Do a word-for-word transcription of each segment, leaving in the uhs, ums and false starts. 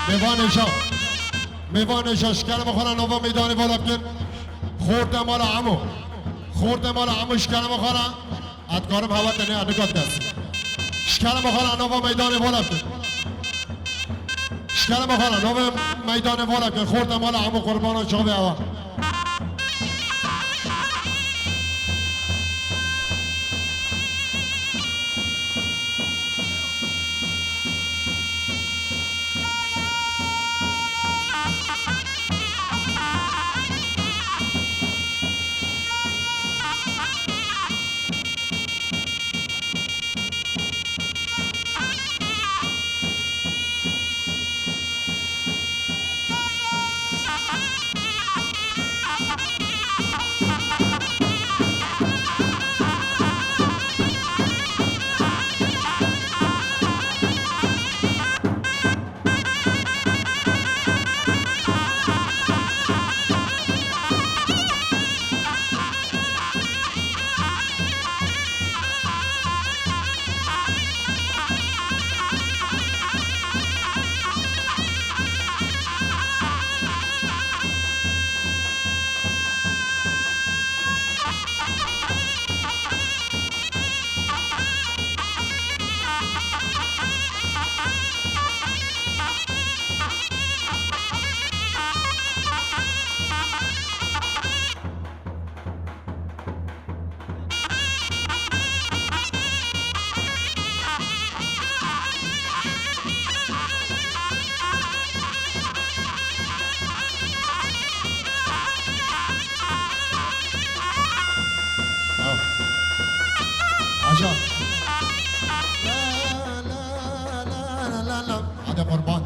Mêvanê şa. Mêvanê şa, ji kerema xwe re nava meydanê vala bikin. Xortê mala Emo. Xortê mala Emo, ji kerema xwe re. Ez dikarim hewa tenê ez nika dest. Ji kerema xwe re nava meydanê vala bikin. Ji kerema xwe re nava meydanê vala bikin. Xortê mala Emo, qurbana çavê hewa. Aşağı. La, la, la, la, la, la. Hadi kurban.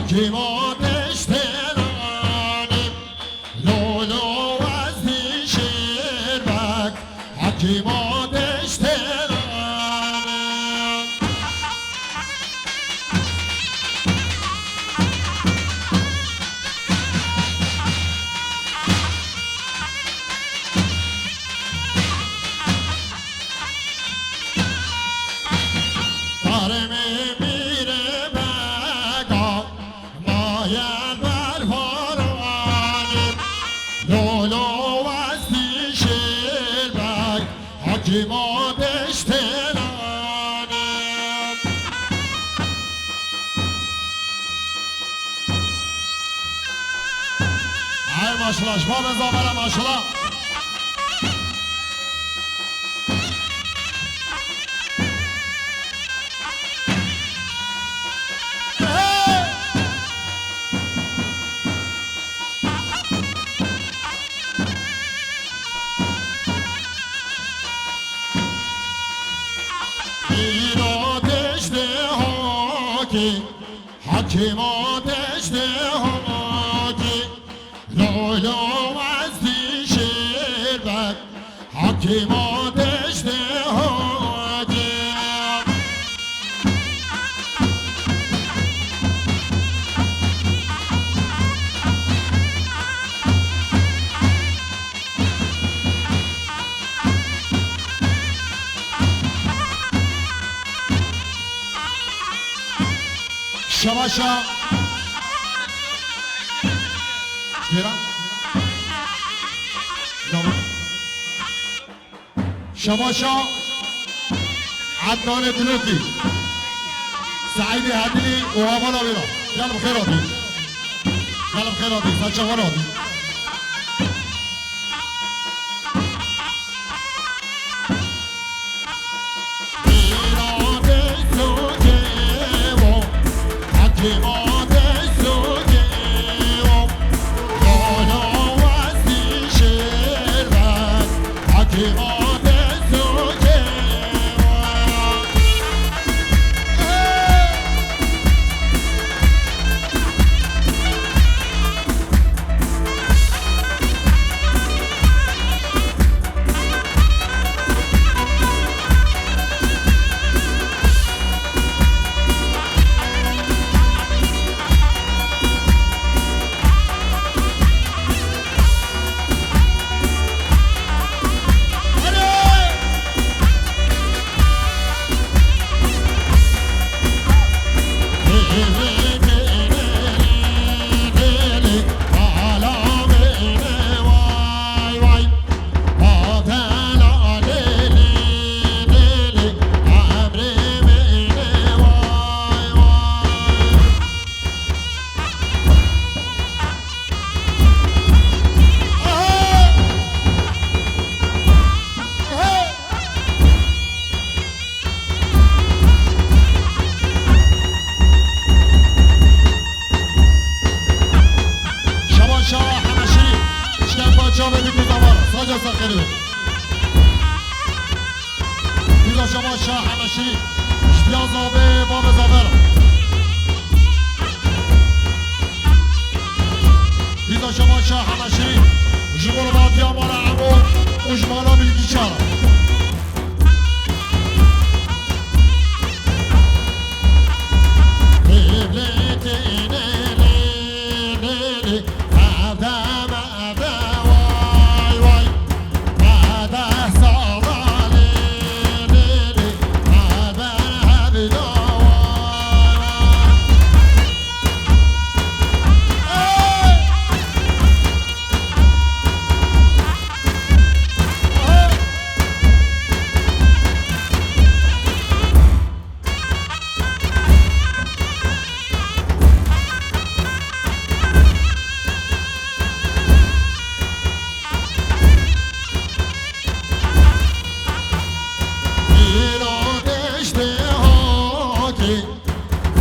Hekîma deştê nanê, lolo ez dî şêrbek. Hekîma deştê nanê. Tarê me mîre bega, maye bervaranê. Lolo westî şêrbek, hekîma deştê nanê. Ay maşallah, ji babê zavera maşallah. Îro deştê hakî, hekîma deştê hakî. Lolo westî şêrbek, hekîma deştê hakî. Şebaşa. Jêra. Şebaşa. Ednanê Dilokî. Seîdê Hedilî û hevala wê re. Gel bi xêr hatî. Gel bi xêr hatî. Sen çawan hatî? Şaban Şah Hemeşî, şikempa çavê dikî davar, saca saxir be. Pîza Şaban Şah Hemeşî, ştiya zavê, bavê zavera. Pîza Şaban Şah Hemeşî, ji bo rivatiya mala Emo û ji mala Bilgîşara.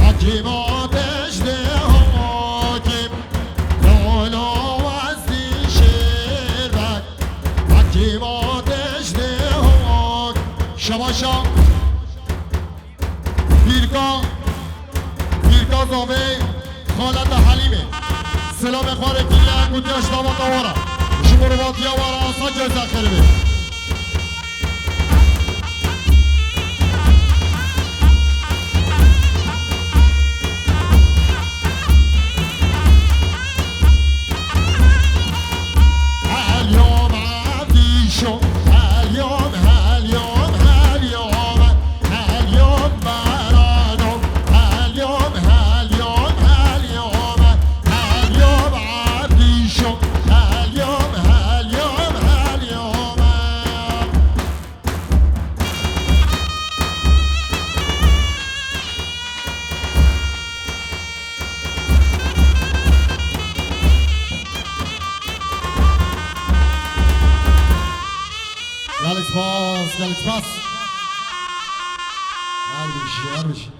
Hekîma deştê hakîm, lolo westî şêrbek. Hekîma deştê hak. Şebaşa. Pîrka, pîrka zavê. Xaleta Helîmê. Selamê xwe rê kiriye, gotiye ji daweta we re. Ji mirovatiya we re asa ceza xêr be. هل يوم عادي شو، هل يوم، هل يوم، هل يوم، هل يوم برانو، هل يوم، هل يوم، هل يوم، هل يوم عادي شو، هل يوم، هل يوم، هل يوم. Gelek spas, gelek spas. Her bir şey, her bir şey.